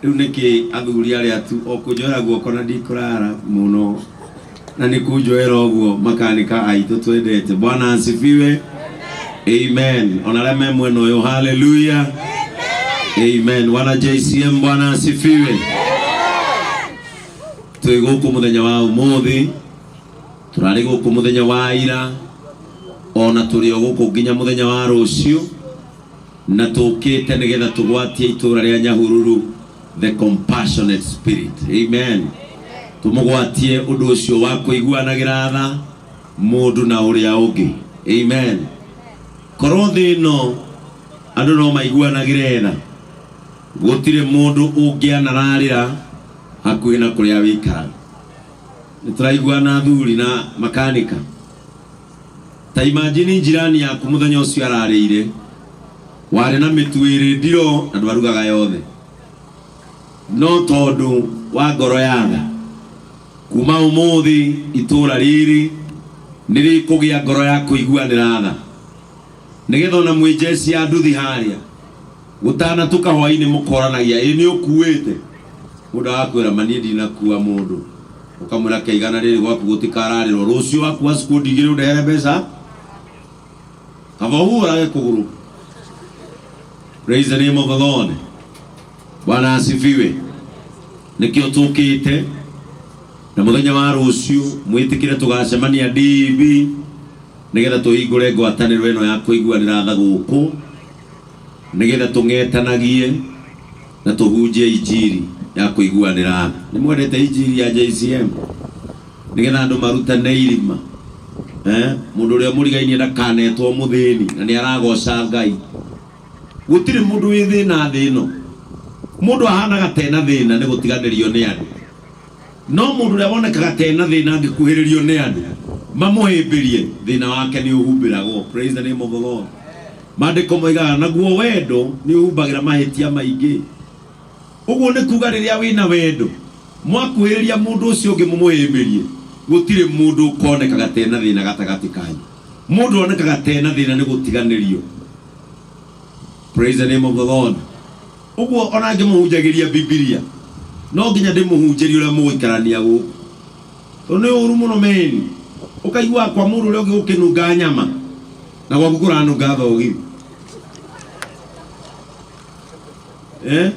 Rĩu nĩkĩ athuri arĩa tu o kũnjoera guoko na ndikũrara mũno na nĩ kunjoera ũguo makanika aitũ twendete. Bwana asifiwe. Amen. Ona arĩa me mwena ũyũ, haleluya. Amen. Wana JCM, Bwana asifiwe. Twĩ gũkũ mũthenya wa ũmũthĩ, tũrarĩ gũkũ mũthenya wa ira, ona tũrĩ o gũkũ nginya mũthenya wa rũciũ, na tũkĩte nĩgetha tũgwatie itũra rĩa Nyahururu the compassionate spirit. Amen. Tũmũgwatie ũndũ ũcio wa kũiguanagĩra tha mũndũ na ũrĩa ũngĩ. Amen. Korwo thĩ ĩno andũ no maiguanagĩre tha, gũtirĩ mũndũ ũngĩanararĩra hakuhĩ na kũrĩa wĩikaraga. Nĩ tũraiguana athuri na makanika? Ta imagine njirani yaku mũthenya ũcio ararĩire, warĩ na mĩtu ĩrĩ ndiro na ndwarugaga yothe, no tondũ wa ngoro ya tha, kuma ũmũthĩ itũra rĩrĩ nĩ rĩkũgĩa ngoro ya kũiguanĩra tha, nĩgetha ona mwĩ njeci ya nduthi harĩa gũtanatuka hwainĩ mũkoranagia, ĩ nĩ ũkuĩte mũndũ agakwĩra ma niĩ ndinakua mũndũ, ũkamwĩra keigana rĩrĩ gwaku gũtikararĩrwo, rũciũ wakua cikundi igĩrĩ ũndehere mbeca kaba ũhũrage kũgũrũ. Praise the name of the Lord. Bwana asifiwe. Nĩkĩo tũkĩte na mũthenya wa rũciũ mwĩtĩkĩre tũgacemania DB nĩgetha tũhingũre ngwatanĩro ĩno ya kũiguanĩra tha gũkũ, nĩgetha tũng'etanagie na tũhunjie injiri ya kũiguanĩra tha. Nĩ mwendete injiri ya JCM? Nĩgetha andũ marutane irima, eh? Mũndũ ũrĩa mũrigainie ndakanetwo mũthĩni na nĩ aragoca Ngai. Gũtirĩ mũndũ wĩ thĩna thĩ ĩno. Mũndũ ahanaga tena thĩna nĩ gũtiganĩrio nĩ andũ, no mũndũ ũrĩa wonekaga tena thĩna angĩkuhĩrĩrio nĩ andũ mamũhĩmbĩrie, thĩna wake nĩ ũhumbĩragwo. Praise the name of the Lord. Maandĩko moigaga naguo wendo nĩ ũhumbagĩra mahĩtia maingĩ. Ũguo nĩ kuga rĩrĩa wĩna wendo, mwakuhĩrĩria mũndũ ũcio ũngĩ mũmũhĩmbĩrie, gũtirĩ mũndũ ũkonekaga tena thĩna gatagatĩ kanyu. Mũndũ onekaga tena thĩna nĩ gũtiganĩrio. Praise the name of the Lord. Ũguo ona ngĩmũhunjagĩria Bibilia, no nginya ndĩmũhunjĩrie ũrĩa mũgũikarania gũkũ, tondũ nĩ ũru mũno meni ũkaigua kwa mũndũ ũrĩa ũngĩ gũkĩnunga nyama na gwaku kũranunga thogi, eh?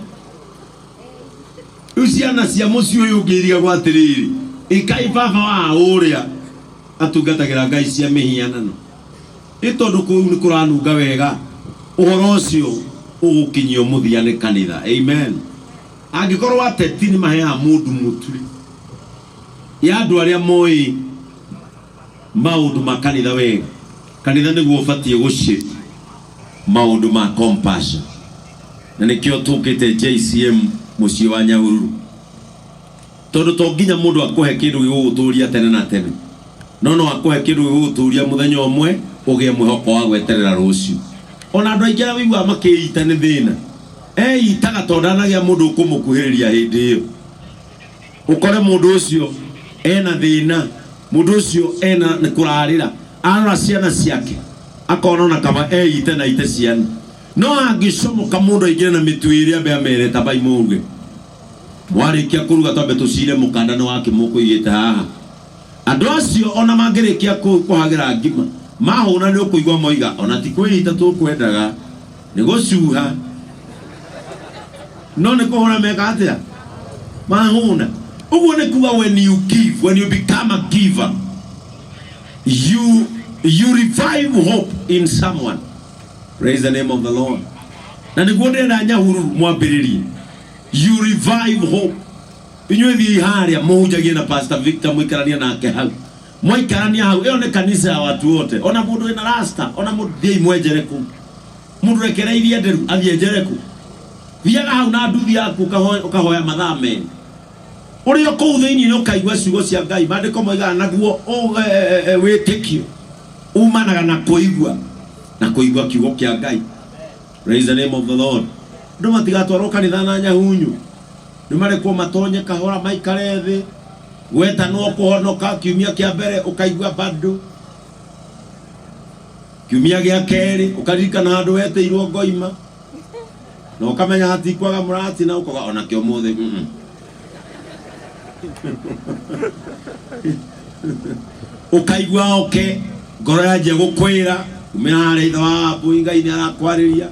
Rĩu ciana cia mũciĩ ũyũ ũngĩ irigagwo atĩrĩrĩ, ĩkai baba wa ũrĩa atungatagĩra ngai cia mĩhianano, ĩ tondũ kũu nĩ kũranunga wega. Ũhoro ũcio ũgũkinyio mũthia nĩ kanitha. Amen. Angĩkorwo ateti nĩ maheaga mũndũ mũturi ya andũ arĩa moĩ maũndũ ma kanitha wega, kanitha nĩguo ũbatiĩ gũcĩ maũndũ ma compassion, na nĩkĩo tũkĩte JCM mũciĩ wa Nyahururu, tondũ to nginya mũndũ akũhe kĩndũ gĩgũgũtũria tene na tene, no no akũhe kĩndũ gĩgũgũtũria mũthenya ũmwe ũgĩe mwĩhoko wa gweterera rũciũ. Ona andũ aingĩ arĩa wĩiguaga makĩita nĩ thĩna eitaga tondũ ndanagĩa mũndũ ũkũmũkuhĩrĩria hĩndĩ ĩyo. Ũkore mũndũ ũcio ena thĩna, mũndũ ũcio ena nĩ kũrarĩra, arora ciana ciake akona ona kaba eite na ite ciana. No angĩcomoka mũndũ aingĩre na mĩtu ĩrĩ ambe amere tambai mũruge, mwarĩkia kũruga twambe tũcire mũkanda nĩ wake mũkũigĩte haha. Andũ acio ona mangĩrĩkia kũhagĩra ngima mahũna nĩ ũkũigua moiga ona ti kwĩita tũkwendaga, nĩ gũcuha, no nĩ kũhũra meka atĩa mahũna. Ũguo nĩ kuga when you give, when you become a giver, you revive hope in someone. Praise the name of the Lord. Na nĩguo ndĩrenda Nyahururu mwambĩrĩrie, you revive hope. Inyuĩ thiĩi harĩa mũhunjagie na Pastor Victor, mũikaranie nake hau, mwaikarania hau, ĩyo nĩ kanitha ya watu wote. Ona mũndũ wĩna rasta, ona mũndũ, thiĩi mwenjere kũu. Mũndũ rekereirie nderu athiĩ enjere kũ? Thiaga hau na nduthi yaku ũkahoya mathaa merĩ. Ũrĩ o kũu thĩinĩ nĩ ũkaigua ciugo cia Ngai. Maandĩko moigaga naguo wĩtĩkio umanaga na kũigua, na kũigua kiugo kĩa Ngai. Praise the name of the Lord. Andũ matigatwarwo kanitha na nyahunyu, nĩ marekwo matonye kahora maikare thĩ. Gwetanwo kũhonoka kiumia kĩa mbere ũkaigua bado, kiumia gĩa kerĩ ũkaririkana handũ wetĩirwo ngoima. Na ũkamenya hatikwaga mũratina ũkoga onakĩo mũthĩ mm. Ũkaigua oke ngoro yanjia gũkwĩra umĩra harĩa ithe wa mbũi Ngai nĩ arakwarĩria.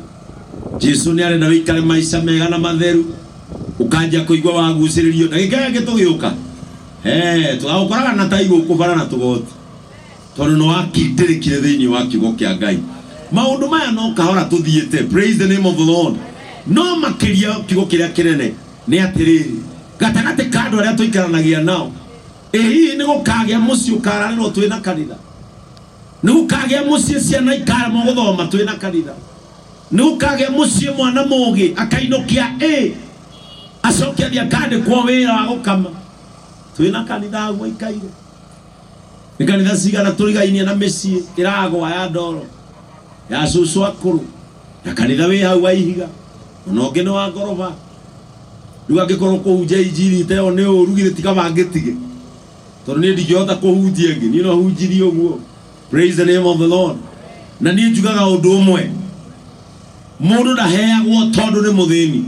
Jesu nĩ arenda wĩikare maica mega na matheru. Ũkanjia kũigua wagucĩrĩrio ndagĩka ĩngĩ tũgĩũka. Tũgagũkoraga na tai gũkũ bara na tũgoti. Tondũ nĩ wakindĩrĩkire thĩinĩ wa kiugo kĩa Ngai. Maũndũ maya no kahora tũthiĩte. Praise the name of the Lord. No makĩria kiugo kĩrĩa kĩnene nĩ atĩrĩrĩ, gatagatĩ ka andũ arĩa tũikaranagia nao, ĩ hihi nĩ gũkagĩa mũciĩ ũkararĩrwo twĩ na kanitha? Nĩ gũkagĩa mũciĩ ciana ikaremwo gũthoma twĩ na kanitha? Nĩ gũkagĩa mũciĩ mwana mũgĩ akainũkia ĩ acoke athiĩ akandĩkwo wĩra wa gũkama twĩ na kanitha hau aikaire? Nĩ kanitha cigana tũrigainie na mĩciĩ ĩragwa ya ndoro ya cũcũ akũrũ na kanitha wĩ hau wa ihiga ona ũngĩ nĩ wa ngoroba. Rĩu angĩkorwo kũhunjia injiri ta ĩyo nĩ ũru githĩ ti kaba ngĩtige, tondũ niĩ ndingĩhota kũhunjia ĩngĩ, niĩ no hunjirie ũguo. Praise the name of the Lord. Na niĩ njugaga ũndũ ũmwe, mũndũ ndaheagwo tondũ nĩ mũthĩni,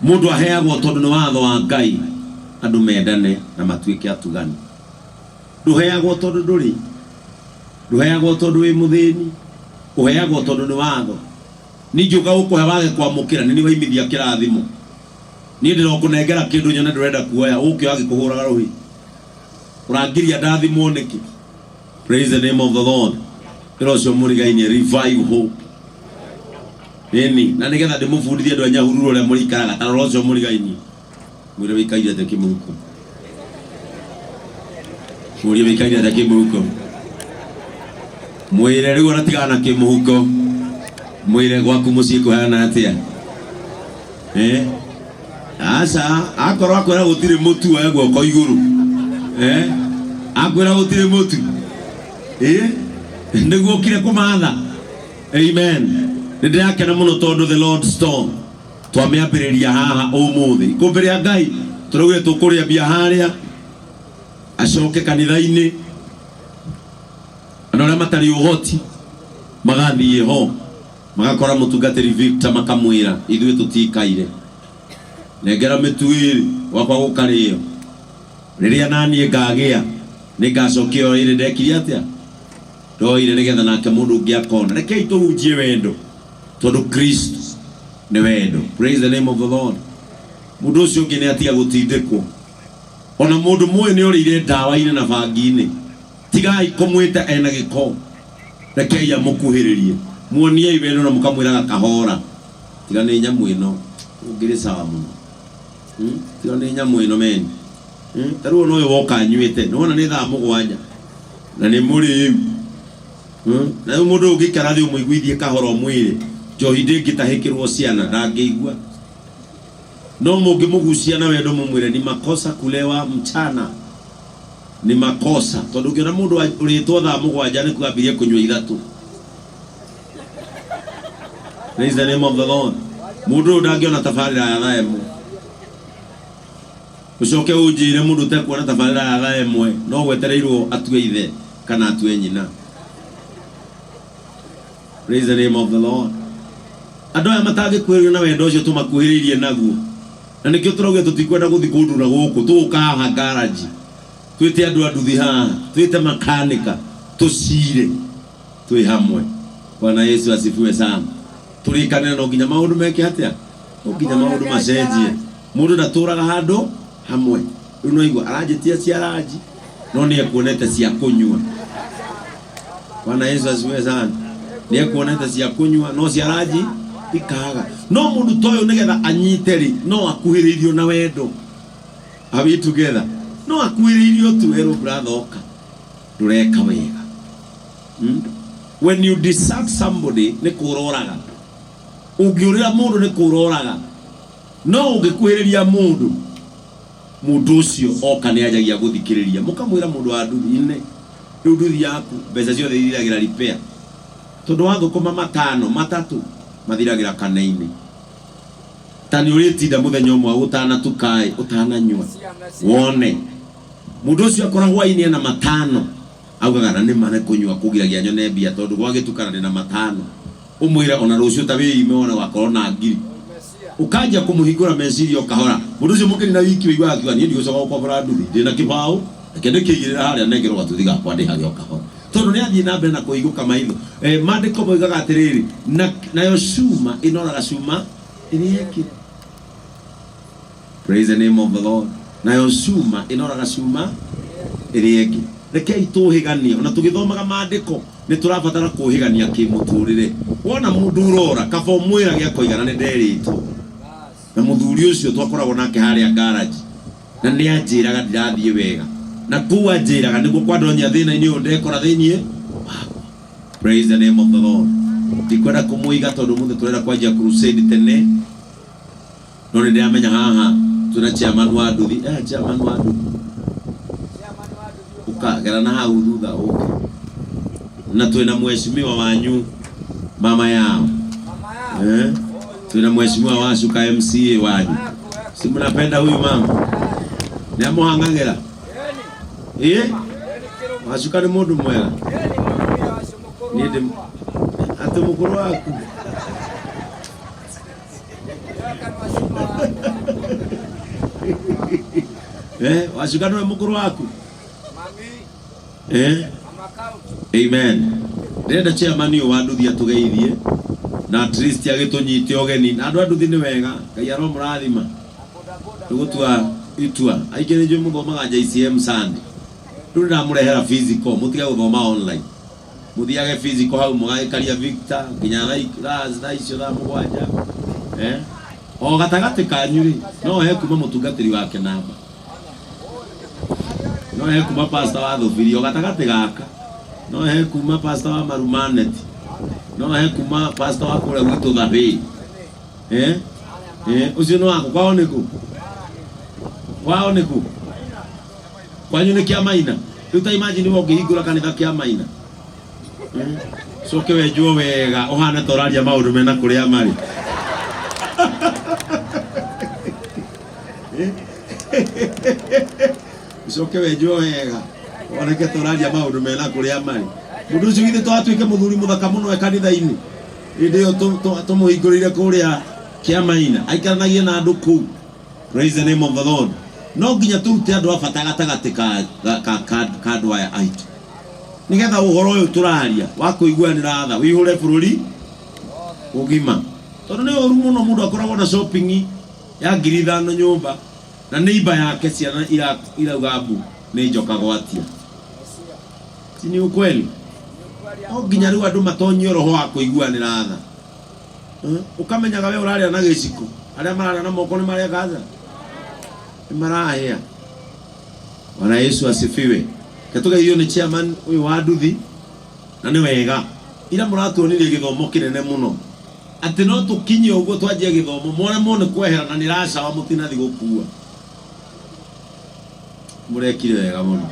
mũndũ aheagwo tondũ nĩ watho wa Ngai andũ mendane na matuĩke atugani. Ndũheagwo tondũ ndũrĩ, ndũheagwo tondũ wĩ mũthĩni, ũheagwo tondũ nĩ watho. Ningĩ ũka gũkũhe wage kwamũkĩra, nĩ niĩ waimithia kĩrathimo. Niĩ ndĩrokũnengera kĩndũ nyone ndũrenda kuoya, ũke agĩkũhũraga rũhĩ. Ũrangiria ndathimwo nĩkĩ? Praise the name of the Lord. Ĩra ũcio mũrigainie revive hope. Ĩni, na nĩgetha ndĩmũbundithie andũ a Nyahururu ũrĩa mũrĩikaraga, ta rora ũcio mũrigainie. Mwĩre wĩikaire atĩa kĩmũhuko. Mũrie wĩikaire atĩa kĩmũhuko. Mwĩre rĩu ona tigana na kĩmũhuko. Mwĩre gwaku mũciĩ kũhana atĩa. Eh? Aca, akorwo akwĩra gũtirĩ mũtu oe guoko igũrũ. Eh? Akwĩra gũtirĩ mũtu. Eh? Nĩguo ũkire kũmatha. Amen. Nĩ ndĩrakena mũno tondũ the Lord storm twamĩambĩrĩria haha ũmũthĩ. Ikũmbĩ rĩa Ngai tũraugire tũkũrĩa mbia harĩa acoke kanitha-inĩ. Andũ arĩa matarĩ ũhoti magathiĩ ho magakora mũtungatĩri Victor makamwĩra ithuĩ tũtikaire, nengera mĩtu ĩrĩ gwakwa gũkarĩo, rĩrĩa naniĩ ngagĩa nĩngacokia o ĩrĩ ndekire atĩa ndoire, nĩgetha nake mũndũ ũngĩ akona. Rekei tũhunjie wendo tondũ Kristo nĩ wendo. Praise the name of the Lord. Mũndũ ũcio ũngĩ nĩ atiga gũtindĩkwo. Ona mũndũ mũĩ nĩ orĩire ndawa-inĩ na bangi-inĩ, tigai kũmwĩta ena gĩko, rekei amũkuhĩrĩrie, muoniei wendo na mũkamwĩraga kahora, tiga nĩ nyamũ ĩno ũngĩrĩ sawa mũno. Tiga nĩ nyamũ ĩno meni. Ta rĩu ona ũyũ woka anyuĩte, nĩ wona nĩ thaa mũgwanja na nĩ mũrĩu. Na rĩu mũndũ ũngĩikara thĩ ũmũiguithie kahora ũmwĩre njohi ndĩngĩtahĩkĩrwo ciana ndangĩigua. No mũngĩmũgucia na wendo mũmwĩre ni makosa kulewa mchana, ni makosa, tondũ ũngĩona mũndũ ũrĩtwo thaa mũgwanja nĩ kuambirie kũnyua ithatũ. Praise the name of the Lord. Mũndũ ũyũ ndangĩona tabarĩra ya thaa ĩmwe. Ũcoke ũnjĩre mũndũ ũtekuona tabarĩra ya thaa ĩmwe no gwetereirwo atue ithe kana atue nyina. Praise the name of the Lord. Andũ aya matangĩkuhĩrĩria na wendo ũcio tũmakuhĩrĩirie naguo, na nĩkĩo tũrauga tũtikwenda gũthiĩ kũndũ na gũkũ, tũgũka haha garage, twĩte andũ a nduthi haha, twĩte makanika, tũcire twĩ hamwe. Bwana Yesu asifiwe sana. Tũrĩkanĩre no nginya maũndũ meke atĩa? No nginya maũndũ macenjie. Mũndũ ndatũraga handũ hamwe. Rĩu no igua aranjĩtia cia ranji, no nĩ ekuonete cia kũnyua. Bwana Yesu asifiwe sana. Nĩ ekuonete cia kũnyua no cia ranji ikaga. No mũndũ ta ũyũ nĩgetha anyite rĩ, no akuhĩrĩirio na wendo. Are we together? No akuhĩrĩirio tu erwo brother oka, ndũreka wega. When you desert somebody nĩ kũroraga. Ũngĩũrĩra mũndũ nĩ kũroraga. No ũngĩkuhĩrĩria mũndũ, mũndũ ũcio oka nĩ anjagia gũthikĩrĩria. Mũkamwĩra mũndũ wa nduthi ine, rĩu nduthi yaku mbeca ciothe ithiragĩra repair. Tondũ wathũkũma matano, matatũ mathiragĩra kana-inĩ. Ta nĩ ũrĩtinda mũthenya ũmwe ũtanatuka-ĩ, ũtananyua. Wone. Mũndũ ũcio akora hwaĩ-inĩ ena matano, augaga na nĩ ma nĩ kũnyua kũgiragia nyone mbia tondũ gwagĩtuka na ndĩna matano. Ũmwĩre ona rũciũ ta wĩime wone wakorwo na ngiri. Ũkanjia kũmũhingũra meciria o kahora. Mũndũ ũcio mũkĩnina wiki ũiguaga akiuga niĩ ndigũcoka gũkombora nduthi, ndĩna kĩbaũ, reke ndĩkĩigĩrĩre harĩa nengerwo gatuthi gakwa ndĩhage o kahora. Tondũ nĩ athiĩ na mbere na kũhingũka maitho. Eh, maandĩko moigaga atĩrĩrĩ, na, nayo cuma ĩnoraga cuma ĩrĩa ĩngĩ. Praise the name of the Lord. Nayo cuma ĩnoraga cuma ĩrĩa ĩngĩ. Rekei tũhĩganie, ona tũgĩthomaga maandĩko nĩ tũrabatara kũhĩgania kĩmũtũrĩre. Wona mũndũ ũrora, kaba ũmwĩrage akoiga na nĩ nderĩtwo. Na mũthuri ũcio twakoragwo nake harĩa garage na nĩ anjĩraga ndirathiĩ wega. Na kũu anjĩraga nĩguo kwandonyia thĩna-inĩ ũyũ ndekora thĩinĩ wakwa. Praise the name of the Lord. Ndikwenda kũmũiga tondũ ũmũthĩ tũrenda kwanjia crusade tene. No nĩ ndĩramenya haha twĩna chairman wa nduthi. Eh, chairman wa nduthi. Ũka gera na hau thutha ũke. Na twĩna mheshimiwa wanyu mama yao. Eh? Twĩna mheshimiwa wa Chuka MCA wanyu. Si mnapenda huyu mama? Nĩ amũhang'agĩra? Ĩ? Wacuka nĩ mũndũ mwega. Niĩ ndĩ atĩ mũkũrũ waku. Eh, Wacuka nĩwe mũkũrũ waku? Eh? Amen. Ndĩrenda chairman ũyũ wa nduthi atũgeithie na at least agĩtũnyite ũgeni na andũ a nduthi nĩ wega Ngai aromũrathima tũgũtua itua aingĩ nĩ njũĩ mũthomaga JCM Sunday rĩu ndĩramũrehera physical mũtige gũthoma online mũthiage physical hau mũgagĩkaria Victor nginya thaa icio thaa mũgwanja eh? O gatagatĩ kanyu rĩ no he kuma mũtungatĩri wake namba no he kuma pastor wa thũbiri o gatagatĩ gaka no he kuma pastor wa marumaneti no he kuma pastor wa kũrĩa gwitũ thabĩ eh? Eh, ũcio nĩ waku kwao nĩkũ kwao nĩkũ kwanyu nĩ kĩa maina rĩu ta imagine we ũngĩhingũra kanitha kĩa maina coke wenjwo wega ũhane ta ũraria maũndũ mena kũrĩa marĩ ũcoke wenjwo wega woneke ta ũraria maũndũ mena kũrĩa marĩ mũndũ ũcio githĩ twatuĩke mũthuri mũthaka mũno e kanitha-inĩ hĩndĩ ĩyo tũmũhingũrĩire kũrĩa kĩa maina aikaranagie na andũ kũu. Praise the name of the Lord. No nginya tũrute andũ a bata gatagatĩ ka andũ aya aitũ nĩgetha ũhoro ũyũ tũraria wa kũiguanĩra tha ũihũre bũrũri ũgima tondũ nĩ ũru mũno mũndũ akoragwo na shopping ya 5,000 nyũmba na neighbor yake ciana irauga mbu nĩ njoka gwatia. Si ni ukweli? No nginya rĩu andũ matonyio roho wa kũiguanĩra tha. Ũkamenyaga we ũrarĩa na gĩciko arĩa mararĩa na moko nĩ mareka atĩa nĩ marahĩa. Bwana Yesu asifiwe. Reke tũgeithio nĩ chairman ũyũ wa nduthi na nĩ wega ira mũratuonirie gĩthomo kĩnene mũno atĩ no tũkinye ũguo twanjie gĩthomo mwaremwo nĩ kwehera na nĩ racawa mũtinathi gũkua. Mũrekire wega mũno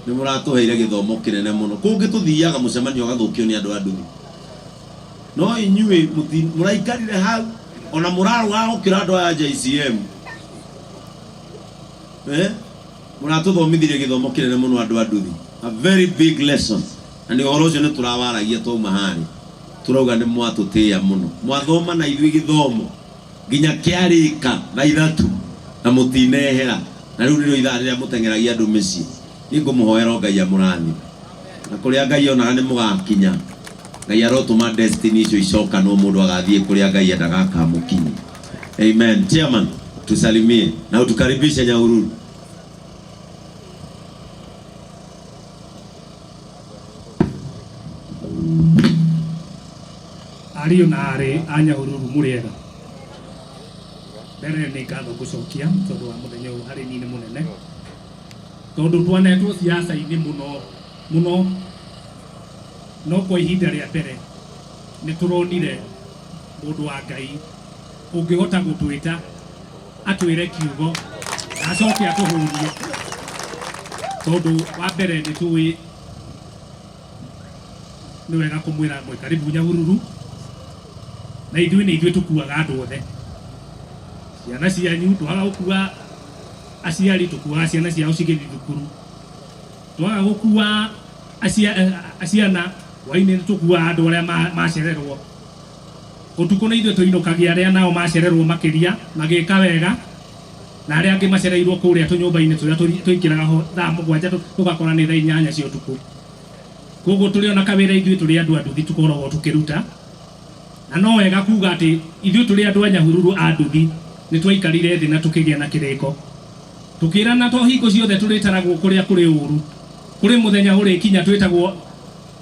nĩ mũratũheire gĩthomo kĩnene mũno kũngĩ tũthiaga mũcemanio ũgathũkio nĩ andũ a nduthi no inyuĩ mũraikarire hau ona mũrarũga gũkĩra andũ aya JCM. Eh? Mũratũthomithirie gĩthomo kĩnene mũno andũ a nduthi. A very big lesson. Na nĩ ũhoro ũcio nĩ tũrawaragia twauma harĩa. Tũrauga nĩ mwatũtĩĩa mũno. Mwathoma na ithuĩ gĩthomo nginya kĩarĩka thaa ithatũ na mũtinehera. Na rĩu nĩrĩo ithaa rĩrĩa mũteng'eragia andũ mĩciĩ. Niĩ ngũmũhoera o Ngai amũrathime. Na kũrĩa Ngai onaga nĩ mũgakinya. Ngai arotũma destiny icio icokanwo mũndũ agathiĩ kũrĩa Ngai endaga akamũkinyia. Amen. Chairman, tusalimie na utukaribishe Nyahururu. Ariũ na aarĩ a Nyahururu mũrĩega. Mbere nĩ ngatho ngũcokia tondũ wa mũthenya ũyũ harĩ niĩ nĩ mũnene tondũ twanetwo siasa-inĩ mũno mũno no kwa ihinda rĩa mbere nĩ tũronire mũndũ wa Ngai ũngĩhota gũtwĩta atwĩre kiugo na acoke atũhũrie tondũ wa mbere nĩ tũĩ nĩ wega kũmwĩra mwĩ karibu Nyahururu na ithuĩ nĩ ithuĩ tũkuaga andũ othe ciana cianyu twaga gũkua aciari tũkuaga ciana ciao cigĩthiĩ thukuru twaga gũkua ciana hwainĩ nĩ tũkuaga andũ arĩa macererwo. Ũtukũ nĩ ithuĩ tũinũkagia arĩa nao macererwo makĩria magĩka wega, na arĩa angĩ macereirwo kũrĩa tũnyũmba-inĩ tũrĩa tũingĩraga ho thaa 7 tũgakora nĩ thaa 8 cia ũtukũ. Koguo tũrĩ ona kawĩra ithuĩ tũrĩ andũ a nduthi tũkoragwo tũkĩruta. Na no wega kuga atĩ ithuĩ tũrĩ andũ a Nyahururu a nduthi nĩ twaikarire thĩ na tũkĩgĩa na kĩrĩko. Tũkĩrana to hingo ciothe tũrĩtaragwo kũrĩa kũrĩ ũru. Kũrĩ mũthenya ũrĩkinya twĩtagwo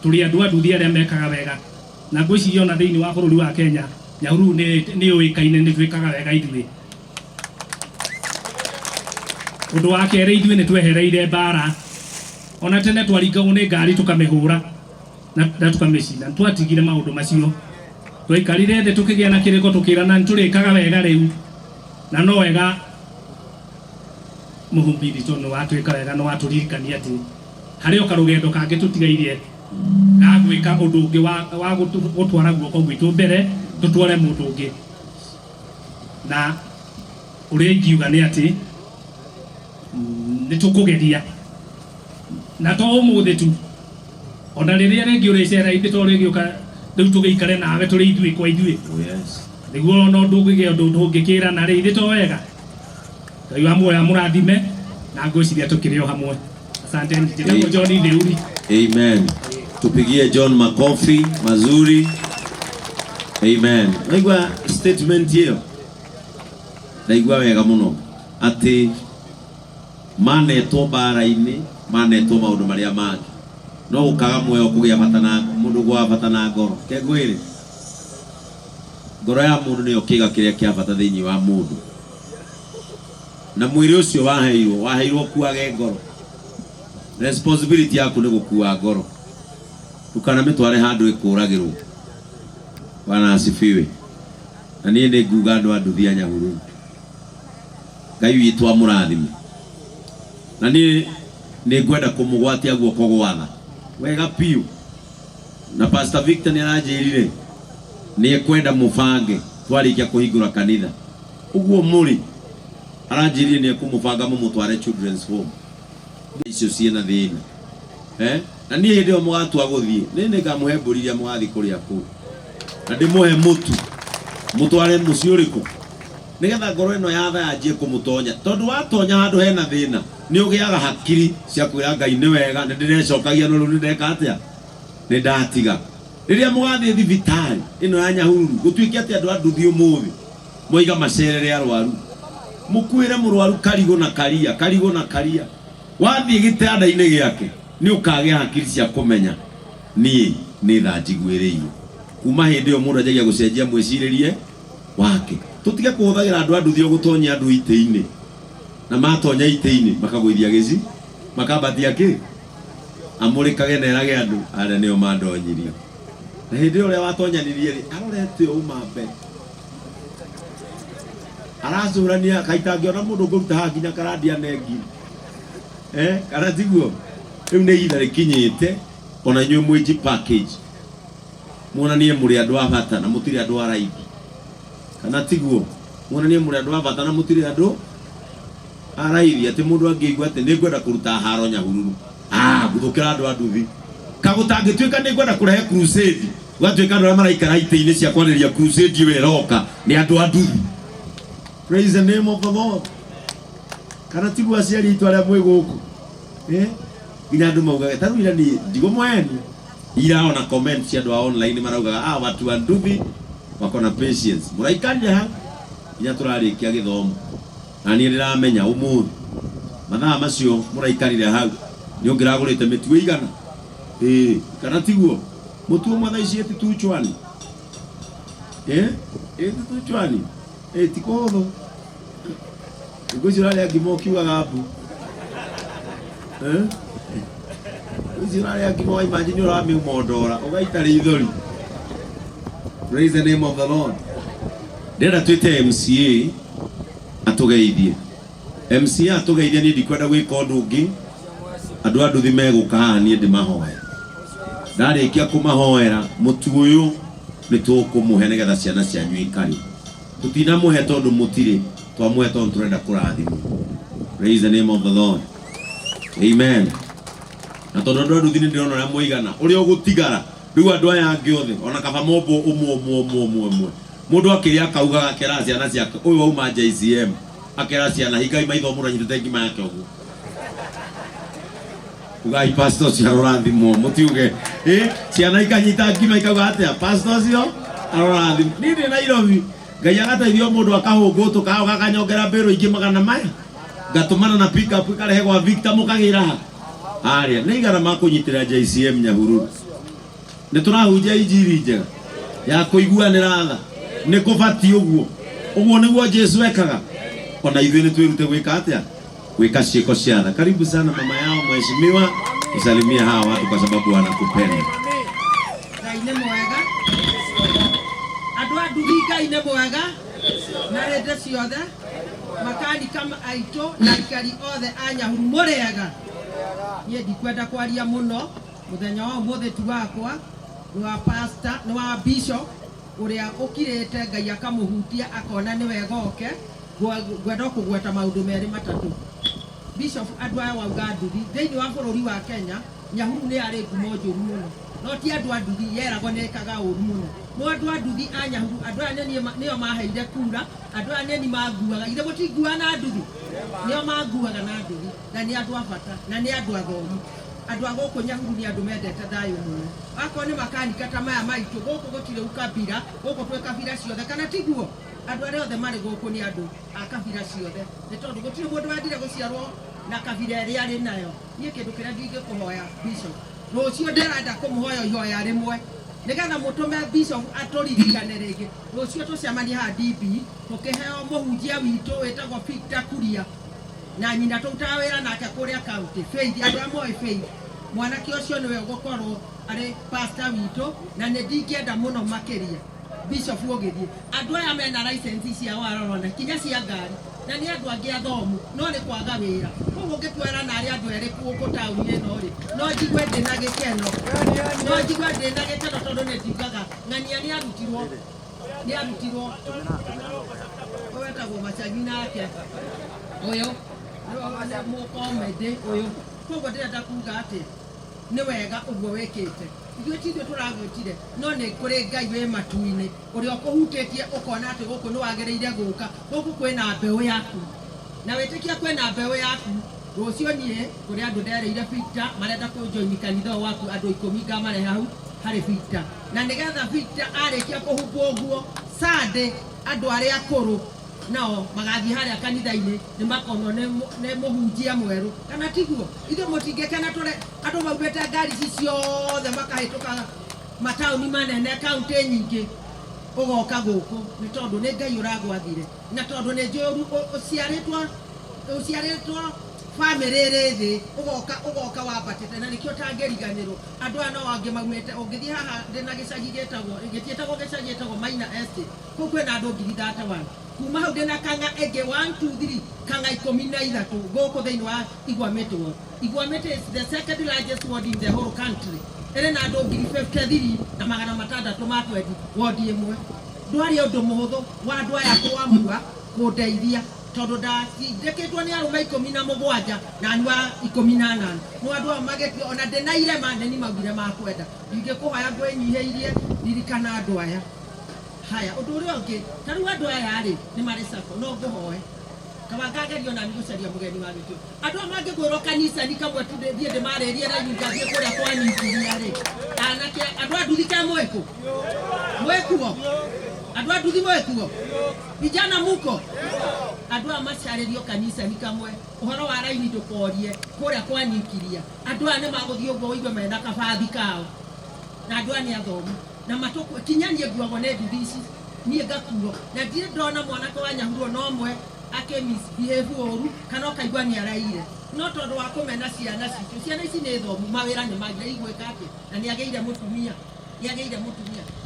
tũrĩ andũ a nduthi arĩa mekaga wega. Na ngwĩciria ona thĩinĩ wa bũrũri wa Kenya Nyahururu nĩ yũĩkaine nĩ twĩkaga wega ithuĩ. Ũndũ wa kerĩ ithuĩ nĩ twehereire mbara. Ona tene twaringagwo nĩ ngari tũkamĩhũra na tũkamĩcina. Twatigire maũndũ macio. Twaikarire thĩ tũkĩgĩa na kĩrĩko tũkĩrana nĩ tũrĩkaga wega rĩu. Na no wega mũhumbiri tondũ nĩ watwĩka wega nĩ watũririkania atĩ harĩ o karũgendo kangĩ tũtigairie ga gwĩka ũndũ ũngĩ wa gũtwara guoko gwitũ mbere tũtware mũndũ ũngĩ. Na ũrĩa ingiuga nĩ atĩ nĩ tũkũgeria na to ũmũthĩ tu, ona rĩrĩa rĩngĩ ũrĩcera ithuĩ to rĩgĩũka rĩu tũgĩikare nawe tũrĩ ithuĩ kwa ithuĩ. Oh, yes. Nĩguo ona ũndũ ũngĩgĩa ũndũ tũngĩkĩrana rĩ ithuĩ to wega. Ngai wa muoyo amũrathime na ngwĩciria tũkĩrĩ o hamwe. Asante. Njĩtagwo John Theuri. Amen. Tupigie John makofi mazuri. Amen. Naigua statement hiyo. Naigua wega muno ati manetwo mbara-inĩ, manetwo maũndũ marĩa mangĩ, no gũkaga muoyo kũgĩa bata na mũndũ gwa bata na ngoro. Ke ngwĩre, ngoro ya mũndũ nĩyo kĩga kĩrĩa kĩa bata thĩinĩ wa mũndũ, na mwĩrĩ ũcio waheirwo kuage ngoro. Responsibility yaku nĩ gũkua ngoro, ndũkanamĩtware handũ ĩkũragĩrwo. Bwana asifiwe. Na niĩ nĩ nguga andũ a nduthi a Nyahururu, Ngai witũ amũrathime. Na niĩ nĩ ngwenda kũmũgwatia guoko gwatha wega piũ. Na Pastor Victor nĩ aranjĩrire nĩ ekwenda mũbange twarĩkia kũhingũra kanitha. Ũguo mũrĩ aranjĩrire nĩ ekũmũbanga mũmũtware Children's Home icio ciĩna thĩna. Na niĩ hĩndĩ ĩyo mũgatua gũthiĩ, niĩ nĩngamũhe mbũri iria mũgathiĩ kũrĩa kũu, na ndĩmũhe mũtu mũtware mũciĩ ũrĩkũ, nĩgetha ngoro ĩno ya tha yanjie kũmũtonya. Tondũ watonya handũ hena thĩna nĩ ũgĩaga hakiri cia kwĩra Ngai nĩ wega, nĩ ndĩrecokagia no rĩu nĩ ndeka atĩa, nĩ ndatiga. Rĩrĩa mũgathiĩ thibitarĩ ĩno ya Nyahururu, gũtuĩke atĩ andũ a nduthi ũmũthĩ moiga macerere arwaru, mũkuĩre mũrwaru karigũ na karia, karigũ na karia. Wathiĩ gĩtanda-inĩ gĩake nĩ ũkagĩa hakiri cia kũmenya niĩ nĩ tha njiguĩrĩirwo. Kuma hĩndĩ ĩyo mũndũ anjagia gũcenjia mwĩcirĩrie wake. Tũtige kũhũthagĩra andũ a nduthi o gũtonyia andũ itĩ-inĩ, na matonya itĩ-inĩ makagũithia gĩci, makambatia kĩ, amũrĩkage na erage andũ arĩa nĩo mandonyirie. Na hĩndĩ ĩyo ũrĩa watonyanirie rĩ, arorete ũma mbere, aracũrania kaita angĩona mũndũ ngũruta haha nginya karandia nengi. Kana tiguo? Rĩu nĩ ihinda rĩkinyĩte ona inyuĩ mwĩnji package muonanie mũrĩ andũ a bata na mũtirĩ andũ a raithi. Kana tiguo? Muonanie mũrĩ andũ a bata na mũtirĩ andũ a raithi, atĩ mũndũ angĩigua atĩ nĩ ngwenda kũruta haro Nyahururu, nguthũkĩra andũ a nduthi. Kagũtangĩtuĩka nĩ ngwenda kũrehe crusade, gũgatuĩka andũ arĩa maraikara itĩ-inĩ cia kwarĩrĩria crusade ĩyo ĩroka nĩ andũ a nduthi. Praise the name of the Lord. Kana tiguo aciari aitũ arĩa mwĩ gũkũ? Nginya andũ maugaga ta rĩu ira niĩ ndigũmũhenia, ira ona comment cia andũ a online maraugaga, watu wa nduthi wako na patience. Mũraikarire hau nginya tũrarĩkia gĩthomo. Na niĩ ndĩramenya ũmũthĩ mathaa macio mũraikarire hau nĩ ũngĩragũrĩte mĩtu ĩigana. Kana tiguo? Mũtu ũmwe thaa ici ĩti tuchwani. Ĩti tuchwani. Ti kũhũthũ. Thikũ ici ũrarĩa ngima ũkiugaga mbu. Thikũ ici ũrarĩa ngima wa imagine ũramĩmondora ũgaita rĩithori. Praise the name of the Lord. Ndĩrenda twĩte MCA atũgeithie. MCA atũgeithie, niĩ ndikwenda gwĩka ũndũ ũngĩ. Andũ a nduthi megũka haha niĩ ndĩmahoe. Ndarĩkia kũmahoera mũtu ũyũ nĩ tũkũmũhe nĩgetha ciana cianyu ikarĩ. Tũtinamũhe tondũ mũtirĩ, twamũhe tondũ tũrenda kũrathimwo. Praise the name of the Lord. Amen. Na tondũ andũ a nduthi nĩ ndĩrona ũrĩa mũigana, ũrĩa ũgũtigara rĩu andũ aya angĩ othe ona kaba mombwo ũmwe ũmwe ũmwe ũmwe ũmwe. Mundu akiria akaugaga akera ciana ciake uyu wauma JCM akera ciana hingai maitho mundu anyitite ngima yake uguo. Ugai pastor ũcio arorathimwo mutiuge ciana ikanyita ngima ikauga atia pastor ũcio arorathimwo. Niĩ ndĩ Nairobi Ngai agateithio mundu akahũngũtũka kagoka akanyongera mbĩrũ ingĩ magana maya ngatũmana na pick up ikarehe gwa Victor mũkagĩra ha haria nĩ igana ma kũnyitĩra JCM Nyahururu. Nĩ tũrahunjia injiri njega ya kũiguanĩra tha nĩ kũbatiĩ ũguo ũguo nĩguo Jesu ekaga ona ithuĩ nĩ twĩrute gwĩka atĩa gwĩka ciĩko cia tha. Karibu sana mama yao mheshimiwa, usalimie hawa watu kwa sababu wanakupenda. Ngai nĩ mwega andũ a nduthi Ngai nĩ mwega na hĩndĩ ciothe makanika aitũ na aikari othe a Nyahuru mũrĩega. Niĩ ndikwenda kwaria mũno mũthenya wa ũmũthĩ ti wakwa nĩ wa pastor nĩ wa bishop ũrĩa ũkirĩte Ngai akamũhutia akona nĩ wega oke. Ngwenda kũgweta maũndũ merĩ matatũ. Bishop andũ aya wauga nduthi thĩinĩ wa bũrũri wa Kenya Nyahuru nĩ yarĩ ngumo njũru mũno no ti andũ a nduthi yeragwo nĩ ĩkaga ũru mũno no andũ a nduthi a Nyahuru andũ aya nĩo maheire kura andũ aya nĩni manguaga ithe mũtinguaga na nduthi nĩo manguaga na nduthi na nĩ andũ a bata na nĩ andũ athomu andũ a gũkũ Nyahuru nĩ andũ mendete thayũ mũno akorwo nĩ makanika ta maya maitũ gũkũ gũtirĩ ukabira gũkũ twĩ kabira ciothe kana tiguo andũ arĩa othe marĩ gũkũ nĩ andũ a kabira ciothe nĩ tondũ gũtirĩ mũndũ wendire gũciarwo na kabira ĩrĩa arĩ nayo. Niĩ kĩndũ kĩrĩa ndingĩkũhoya bishop rũciũ ndĩrenda kũmũhoya ihoya rĩmwe nĩgetha mũtũme bishop atũririkane rĩngĩ. Rũciũ tũcemanie haha DB tũkĩheo mũhunjia witũ wĩtagwo Victor Kuria na nyina tũrutaga wĩra nake kũrĩa county Faith andũ arĩa moĩ Faith mwanake ũcio nĩwe ũgũkorwo arĩ pastor witũ na nĩ ndingĩenda mũno makĩria bishop ũgĩthiĩ andũ aya mena license ciao arorona kinya cia ngari na nĩ andũ angĩ athomu no nĩ kwaga wĩra koguo ũngĩtwara narĩ andũ erĩ gũkũ taũni ĩno rĩ no njigue ndĩna gĩkeno no njigue ndĩna gĩkeno tondũ nĩ njiugaga ng'ania nĩ arutirwo ũyũ wetagwo Macagi nake ũyũ nĩ mũkomedi ũyũ koguo ndĩrenda kuga atĩ nĩ wega ũguo wĩkĩte ithuĩ ti ithuĩ tũragwĩtire no nĩ kũrĩ Ngai wĩ matu-inĩ ũrĩa ũkũhutĩtie ũkona atĩ gũkũ nĩ wagĩrĩire gũka gũkũ kwĩna mbeũ yaku na wĩtĩkia kwĩna mbeũ yaku rũciũ niĩ kũrĩ andũ nderĩire Victor marenda kũnjoini kanitha ũyũ waku andũ 10 ngamarehe hau harĩ Victor na nĩgetha Victor arĩkia kũhumbwo ũguo Sunday andũ arĩa akũrũ nao magathiĩ harĩa kanitha-inĩ nĩ makonwo nĩ mũhunjia mwerũ kana tiguo ithuĩ mũtingĩkena tũre andũ maumĩte ngari ici ciothe makahĩtũka mataũni manene kaũntĩ nyingĩ ũgoka gũkũ nĩ tondũ nĩ Ngai ũragwathire na tondũ nĩ njũĩ ũciarĩtwo bamĩrĩ ĩrĩ thĩ ũgoka wambatĩte na nĩkĩo ũtangĩriganĩrwo andũ aya no angĩ maumĩte ũngĩthiĩ haha ndĩna gĩcagi gĩtagwo gĩtiĩtagwo gĩcagi gĩtagwo Maina Estate kũu kwĩna andũ 31,000 kuma hau ndĩna kang'a ĩngĩ 1 2 3 kang'a 13 gũkũ thĩinĩ wa Igwamĩtĩ ward. Igwamĩtĩ is the second largest ward in the whole country ĩrĩ na andũ 53,620 ward ĩmwe. Ndwarĩ ũndũ mũhũthũ wa andũ aya kũamua kũndeithia tondũ ndatindĩkĩtwo nĩ arũme 17 na anyua 18 no andũ aya magĩtua ona ndĩna irema nĩ maugire makwenda ingĩkũhoya ngwĩnyihĩirie ririkana andũ aya. Haya ũndũ ũrĩa ũngĩ ta rĩu andũ aya rĩ nĩ marĩ sacco no ngũhoe kaba ngagerio nani gũcaria mũgeni wa gĩtĩo andũ aya mangĩkwĩrwo kanitha ni kamwe tu thiĩ ndĩmarĩrie na ngathiĩ kũrĩa kwanyikiria rĩ anake andũ a nduthi ke mwĩkũ mwĩkuo andũ a nduthi mwĩkuo vijana muko andũ aya macarĩrio kanitha ni kamwe ũhoro wa raini ndũkorie kũrĩa kwanyikiria andũ aya nĩ magũthiĩ ũguo ũigue mena kabathi kao na andũ aya nĩ athomu na matũkũ kinya niĩ nguagwo nĩ nduthi ici niĩ ngakuo na ndirĩ ndona mwanake wa Nyahururu no ũmwe akĩ misbehave ũru kana ũkaigua nĩ araire no tondũ wa kũmena ciana citũ ciana ici nĩ thomu mawĩra nĩ magire igwĩka atĩa na nĩ agĩire mũtumia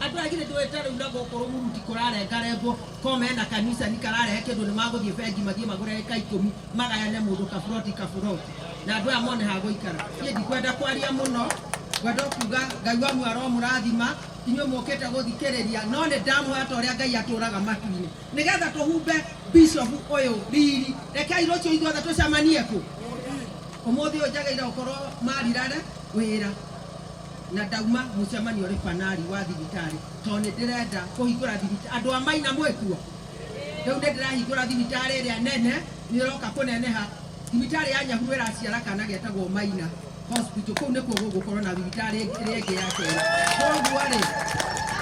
andũ aya githĩ ndũĩ ta rĩu na gũkũ rũmuruti kũrarengarengwo ko mena kanitha ni kararehe kĩndũ nĩ magũthiĩ bengi mathiĩ magũre ĩka 10 magayane mũndũ kaburoti kaburoti na andũ aya mone ha gũikara. Niĩ ndikwenda kwaria mũno ngwenda kuga Ngai wa muoyo aromũrathima inyuĩ mũkĩte gũthikĩrĩria no nĩ ndamũhoya ta ũrĩa Ngai atũraga matu-inĩ nĩgetha tũhumbe bishop ũyũ riri rekei rũciũ ithuothe tũcemanie kũ ũmũthĩ ũyũ njagĩrĩire gũkorwo marirare wĩra Na ndauma mũcemanio ũrĩ panari wa thibitarĩ, tondũ nĩ ndĩrenda kũhingũra thibitarĩ. Andũ a Maina mwĩkuo? Rĩu nĩ ndĩrahingũra thibitarĩ ĩrĩa nene, nĩ ĩroka kũneneha. Thibitarĩ ya Nyahururu ĩraciara kana getagwo Maina Hospital. Kũu nĩkuo gũgũkorwo na thibitarĩ ĩrĩa ĩngĩ ya kerĩ. Koguo rĩ,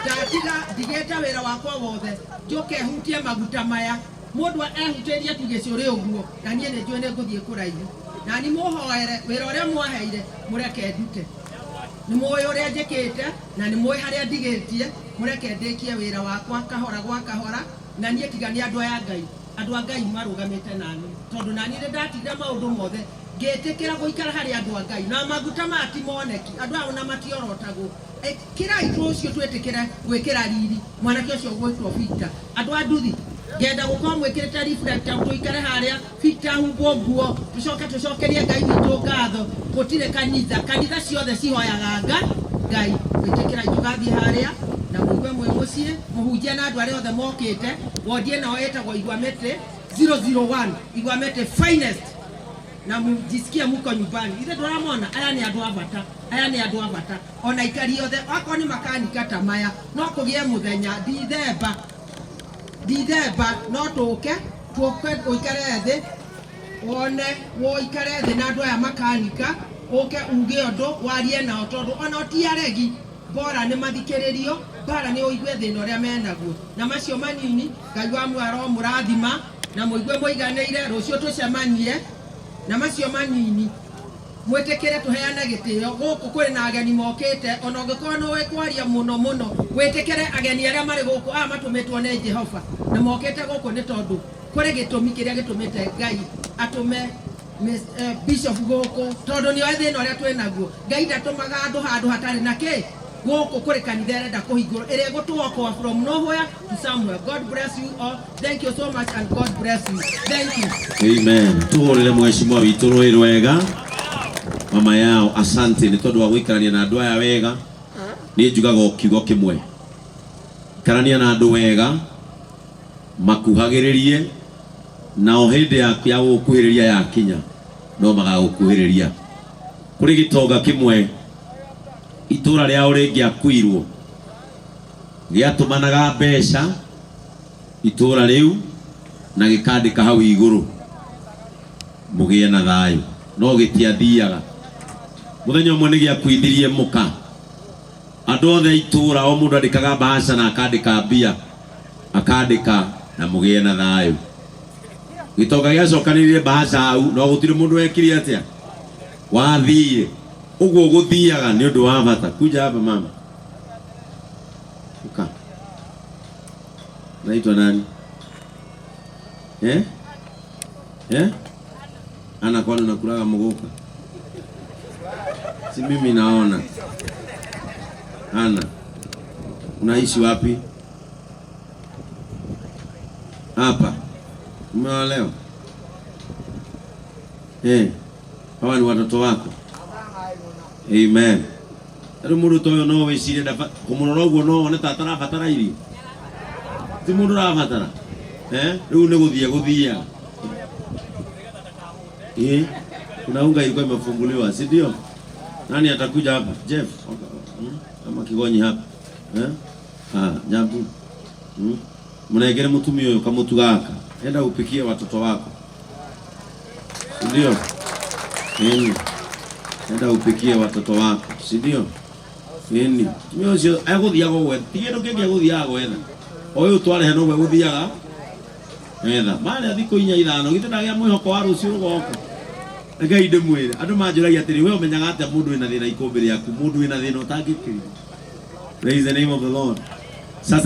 ndatiga ndigĩte wĩra wakwa wothe njũke hutie maguta maya. Mũndũ ehutĩrie tu gĩcũrĩ ũguo, na niĩ nĩ njũĩ nĩ ngũthiĩ kũraihu. Na ni mũhoere wĩra ũrĩa mwaheire mũreke ndute. Nĩ mũĩ ũrĩa njĩkĩte na nĩ mũĩ harĩa ndigĩtie, mũreke ndĩkie wĩra wakwa kahora gwa kahora. Na niĩ tiga nĩ andũ aya Ngai, andũ a Ngai marũgamĩte nani, tondũ nani nĩ ndatigire maũndũ mothe ngĩtĩkĩra gũikara harĩ andũ a Ngai. Na maguta maya ti moneki, andũ aya ona matiorotagwo. Kirai rũciũ twĩtĩkĩre gwĩkĩra riri mwanake ũcio ũgwĩtwo Victor. Andũ a nduthi, ngenda gũkorwo mwĩkĩrĩte reflector, tũikare harĩa Victor ahumbwo nguo, tũcoke tũcokerie Ngai witũ ngatho. Gũtirĩ kanitha, kanitha ciothe cihoyaga Ngai. Gwĩtĩkĩra tũgathiĩ harĩa na mũigue mwĩ mũciĩ, mũhunjie na andũ arĩa othe mokĩte. Wondi ĩno ĩtagwo Igwamĩtĩ 001, Igwamĩtĩ finest, na mujisikie muko nyumbani. Ithe ndũramona aya nĩ andũ a bata, aya nĩ andũ a bata ona ikari othe. Akorwo nĩ makanika ta maya, no kũgĩe mũthenya Dithemba, Dithemba no tũke tũke ũikare thĩ wone, woikare thĩ na andũ aya makanika, ũke uge ũndũ warie nao, tondũ ona ti aregi bora nĩ mathikĩrĩrio, bara nĩ ũigue thĩna ũrĩa menaguo. Na macio manini, Ngai wa mwaro mũrathima na mũigue mũiganĩire. Rũciũ tũcemanie na macio manini, mwĩtĩkĩre tũheane gĩtĩo. Gũkũ kũrĩ na ageni mokĩte, ona ũngĩkorwo nĩ ũĩ kwaria mũno mũno, wĩtĩkĩre ageni arĩa marĩ gũkũ. Aya matũmĩtwo nĩ Jehova na mokĩte gũkũ nĩ tondũ kũrĩ gĩtũmi kĩrĩa gĩtũmĩte Ngai atũme Bishop gũkũ, tondũ nĩ oĩ thĩna ũrĩa twĩ naguo. Ngai ndatũmaga andũ handũ hatarĩ na kĩ. Gũkũ kũrĩ kanitha ĩrenda kũhingũrwo ĩrĩa ĩgũtũokoa from nowhere to somewhere. God bless you all. Thank you so much and God bless you. Thank you. Amen. Tuhũrĩre mheshimiwa witũ rũĩ rwega. Mama yao, asante nĩ tondũ wa gũikarania na andũ aya wega. Niĩ njugaga o kiugo kĩmwe, ikarania na andũ wega, makuhagĩrĩrie, nao hĩndĩ yaku ya gũgũkuhĩrĩria yakinya no magagũkuhĩrĩria. Kũrĩ gĩtonga kĩmwe itũra rĩao rĩngĩakuirwo, gĩatũmanaga mbeca itũra rĩu na gĩkandĩka hau igũrũ, "Mũgĩe na thayũ," no gĩtiathiaga. Mũthenya ũmwe nĩ gĩakuithirie mũka. Andũ othe a itũra, o mũndũ andĩkaga mbahaca na akandĩka mbia, akandĩka na "Mũgĩe na thayũ." Gĩtonga gĩacokanĩrĩire mbahaca hau, no gũtirĩ mũndũ wekire atĩa wathire. Ũguo gũthiaga nĩ ũndũ wa bata. Kuja hapa mama. Uka. Naitwa nani? Eh? Eh? Ana, kwani unakulaga muguka? Si mimi naona. Ana. Unaishi wapi? Hapa. Umeolewa? Eh. Hawa ni watoto wako? Amen. Rĩu mũndũ ta ũyũ no wĩcirie kũmũrora ũguo no wone ta atarabatara irio. Ti mũndũ ũrabatara. Eh? Rĩu nĩ gũthiĩ gũthiaga. Eh? Kuna unga ilikuwa imefunguliwa, si ndio? Nani atakuja hapa? Jeff? Ama Kigonyi hapa? Eh? Ah, Jambu. Mnengere mũtumia ũyũ kamũtu gaka. Enda upikie watoto wako. Si ndio? Nini? Enda upikie watoto wako, si ndio? Nini? Mũtumia ũcio egũthiaga gwetha. Ti kĩndũ kĩngĩ egũthiaga gwetha. Ũyũ twarehe noguo egũthiaga etha. Marĩa thikũ inya ithano, githĩ ndagĩa mwĩhoko wa rũciũ rũgoka. Rekei ndĩmwĩre, andũ manjũragia atĩrĩ, we ũmenyaga atĩa mũndũ wĩna thĩna ikũmbĩ rĩaku, mũndũ wĩna thĩna ũtangĩkĩria? Praise the name of the Lord. Sasa